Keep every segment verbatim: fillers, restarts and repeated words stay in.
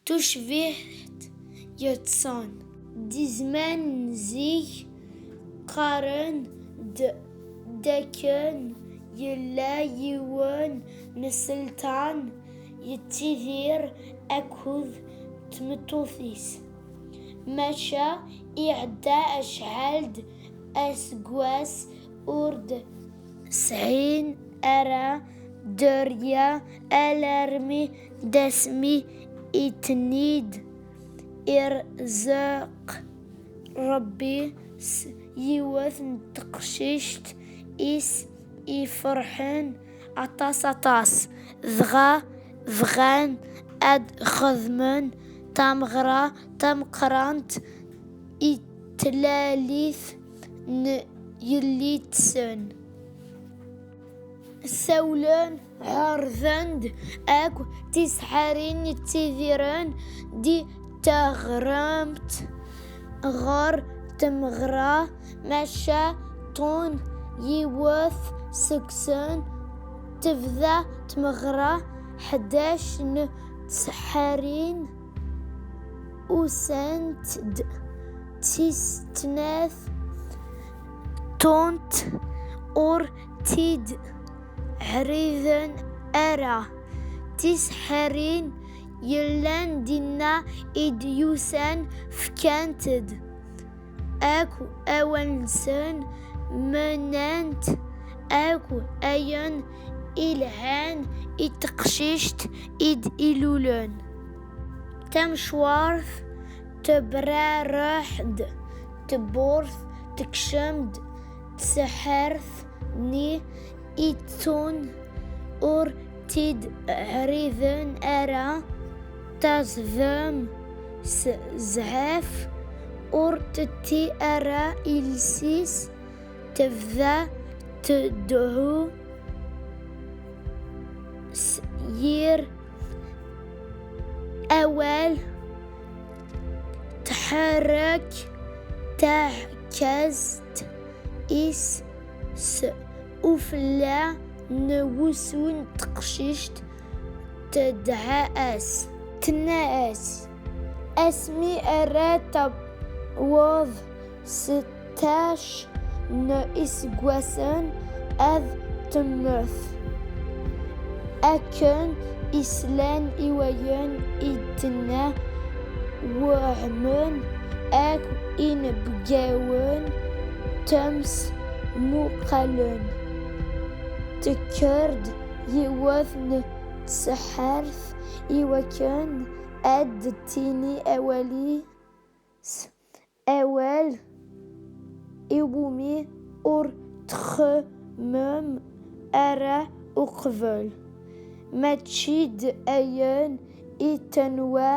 Tucbiḥt yeṭṭsen. Di zzman n zik, qqaren-d d akken yella yiwen n sselṭan yettidir akked tmeṭṭut-is. Maca iɛedda acḥal d aseggas ur d-sɛin ara dderya alarmi d asmi i ten-id-irzeq Rebbi s yiwet n teqcict i s-iferḥen aṭas, aṭas. Dɣa bɣan ad xedmen tameɣra tameqqrant i tlalit n yelli-tsen. Sawlen, ɛerḍen-d akk tisḥarin yettidiren di teɣremt ɣer tmeɣra, maca ṭṭun yiwet seg-sen. Tebda tmeɣra, ḥdac n tseḥḥarin usant-d, tis snat ṭṭunt ur tt-id-ɛriden ara. Tisḥarin yellan dinna i d-yusan fkant-d akk awal-nsen, mennant akk ayen ilhan i teqcict i d-ilulen. Tamecwart tebrareḥ-d, tewwurt tekcem-d tseḥḥart-nni ittun ur tt-id-ɛriden ara, taẓdem s zzɛaf ur tetti ara iles-is, tebda tdeɛɛu s yir awal, tḥerrek taɛekkazt-is s ufella n wusu n teqcict, tedɛa-as, tenna-as: "Asmi ara tawweḍ seṭṭac n iseggasen ad temmet." Akken i slan i wayen i d-tenna, wehmen akk inebgawen, ttemsmuqalen. Tekker-d yiwet n tseḥḥart i wakken ad d-tini awal-is, awal iwumi ur txemmem ara uqbel. Mačči d ayen i tenwa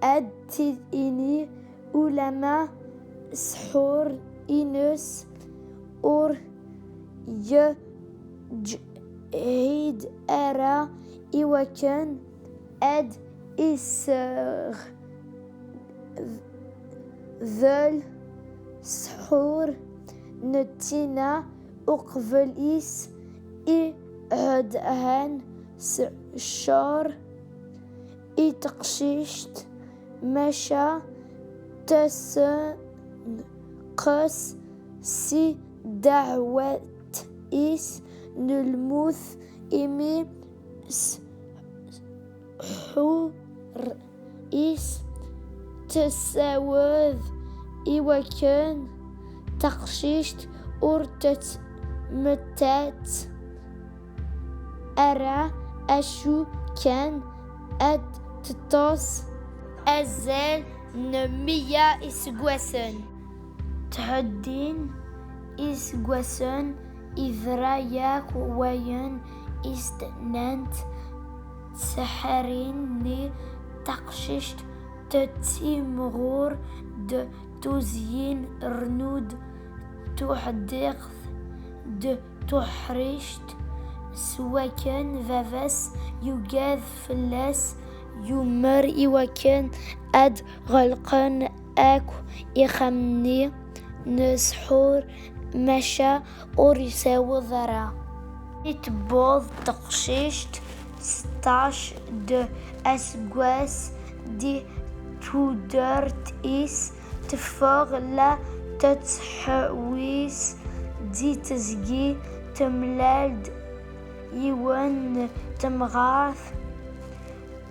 ad t-tini, ulama ssḥur-ines ur yeǧhid ara i wakken ad iseɣ del ssḥur n tina uqbel-is, iɛedhan s ccer i teqcict, maca tessenqes si ddeɛwat-is n lmut, imi s ḥur-is tessawed i wakken taqcict ur tettmettat ara, acu kan ad teṭṭes azal n meyya iseggasen. Tɛeddin iseggasen, yebra yakk wayen i s-d-nnant tseḥḥarin-nni. Taqcict tettimɣur d tuzyin, rnu d tuḥdiqt d tuḥrict, s wakken baba-s yugad fell-as, yumer i wakken ad ɣelqen akk ixxamen-nni n ssḥur, maca ur isaweḍ ara. I tewweḍ teqcict seṭṭac d aseggas, di tudert-is, teffeɣ la tettḥewwis di teẓgi, temlal-d yiwen n temɣart,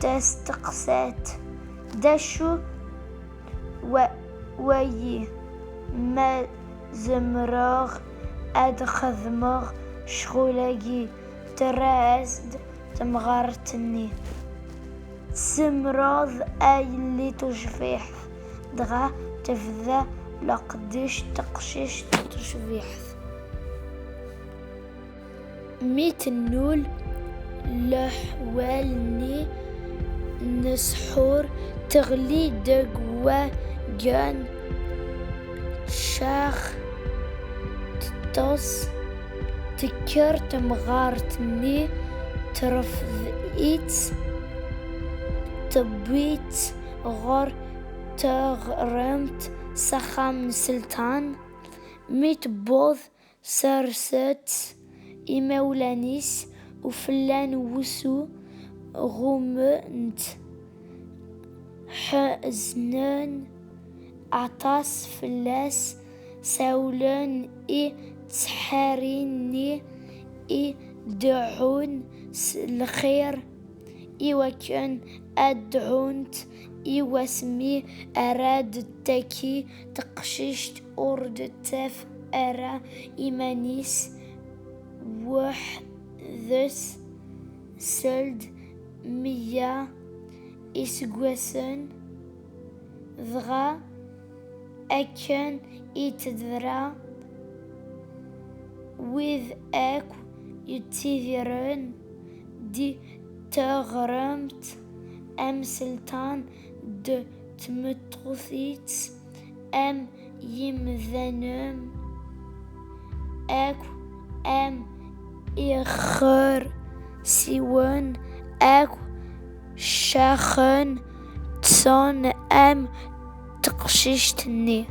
testeqsa-t: "D acu wa-, wayi? Ma zemreɣ ad xedmeɣ ccɣel-agi?" Terra-as-d temɣart-nni: "Tzemreḍ a yelli tucbiḥt." Dɣa tebda leqdic teqcict tucbiḥt. Mi tennul leḥwal-nni n ssḥur, teɣli deg wagan, tcax, teṭṭes, tekker temɣart-nni, terfed-itt, tewwi-tt ɣer teɣremt s axxam n sselṭan. Mi tewweḍ, serset imawlan-is ufella n wusu, ɣummen-t, ḥeznen aṭas fell-as, sawlen i ttḥari-nni i deɛɛun s lxir, iwakken ad dɛunt i wasmi ara d-taki teqcict ur d-taf ara iman-is weḥd-s seld meyya iseggasen, dɣa akken i tebra wid akk yettidiren di teɣremt, am sselṭan d tmeṭṭut-is, am yimdanen akk, am iɣersiwen akk, caxen, ṭṭsen am teqcict-nni.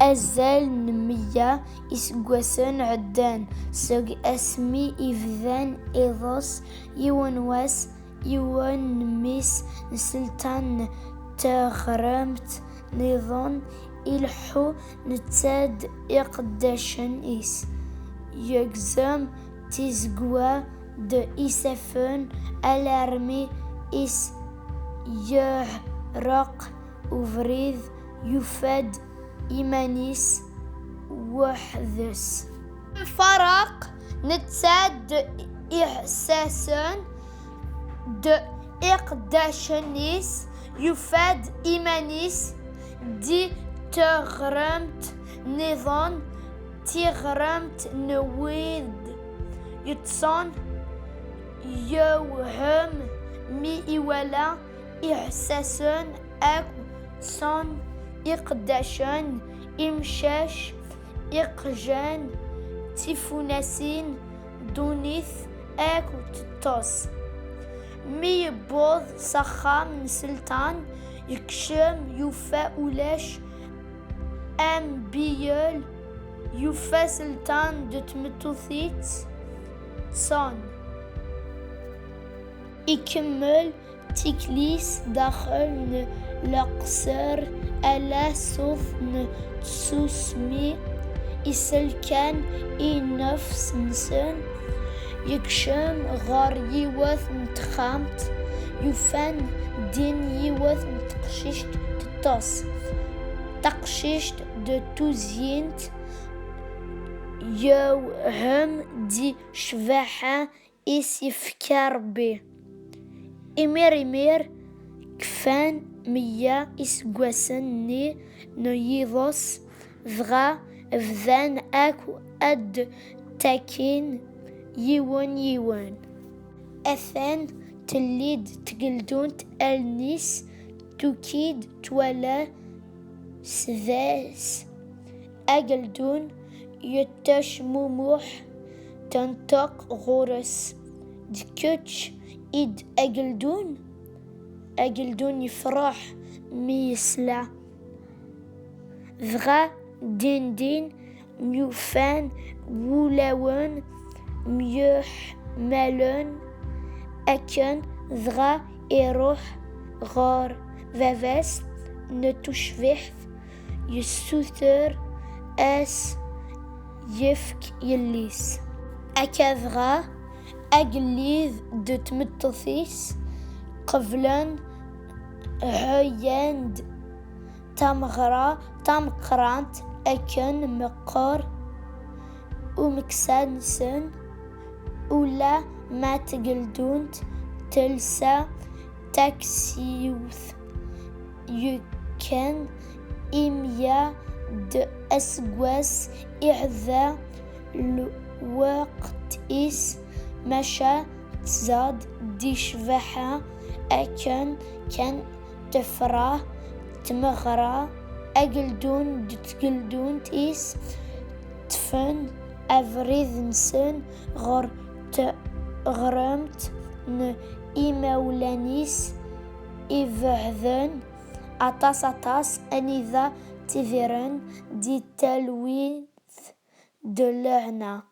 Azal n meyya iseggasen ɛeddan seg asmi i bdan iḍes. Yiwen wass, yiwen n mmi-s n sselṭan n teɣremt nniḍen ileḥḥu netta d iqeddacen-is. Yegzem tizegwa d isaffen alarmi is yeɛreq ubrid, yufa-d iman-is weḥd-s. Mfaraq netta d iḥessasen d iqeddacen-is, yufa-d iman-is di teɣremt nniḍen, tiɣremt n wid yeṭṭsen. Yewhem mi iwala iḥessasen akk ṭṭsen, iqeddacen, imcac, iqjan, tifunasin, ddunit akk teṭṭes. Mi yewweḍ s axxam n sselṭan, yekcem, yufa ulac am biyel, yufa sselṭan d tmeṭṭut-is ṭṭsen. Ikemmel tikli-s daxel n leqṣer, ala ṣṣut n tsusmi isell kan i nnefs-nsen. Yekcem ɣer yiwet n texxamt, yufa-n din yiwet n teqcict teṭṭes. Taqcict d tuzyint, yewhem di ccbaḥa i s-yefka Ṛebbi. Imir imir kfan meyya iseggasen-nni n yiḍes, dɣa bdan akk ad d-ttakin yiwen yiwen. Atan telli-d tgeldunt allen-is, tuki-d twala sdat-s ageldun yettecmumuḥ, tenṭeq ɣur-s: "D kečč i d ageldun?" Ageldun yefreḥ mi yesla. Dɣa din din myufan wulawen, myeḥmalen akken, dɣa iruḥ ɣer baba-s n tucbiḥt, yessuter as yefk yelli-s. Akka dɣa, agellid d tmeṭṭut-is qeblen, ɛyan-d tameɣra tameqqrant akken meqqer umeksa-nsen, ula ma tageldunt telsa taksiwt yekkan imya d aseggas iɛedda lweqt-is, maca tẓad di ccbaḥa akken kan tefreḥ tmeɣra, ageldun d tgeldunt-is ṭṭfen abrid-nsen ɣer teɣremt n imawlan-is ibeɛden aṭas aṭas anida ttidiren di talwit d lehna.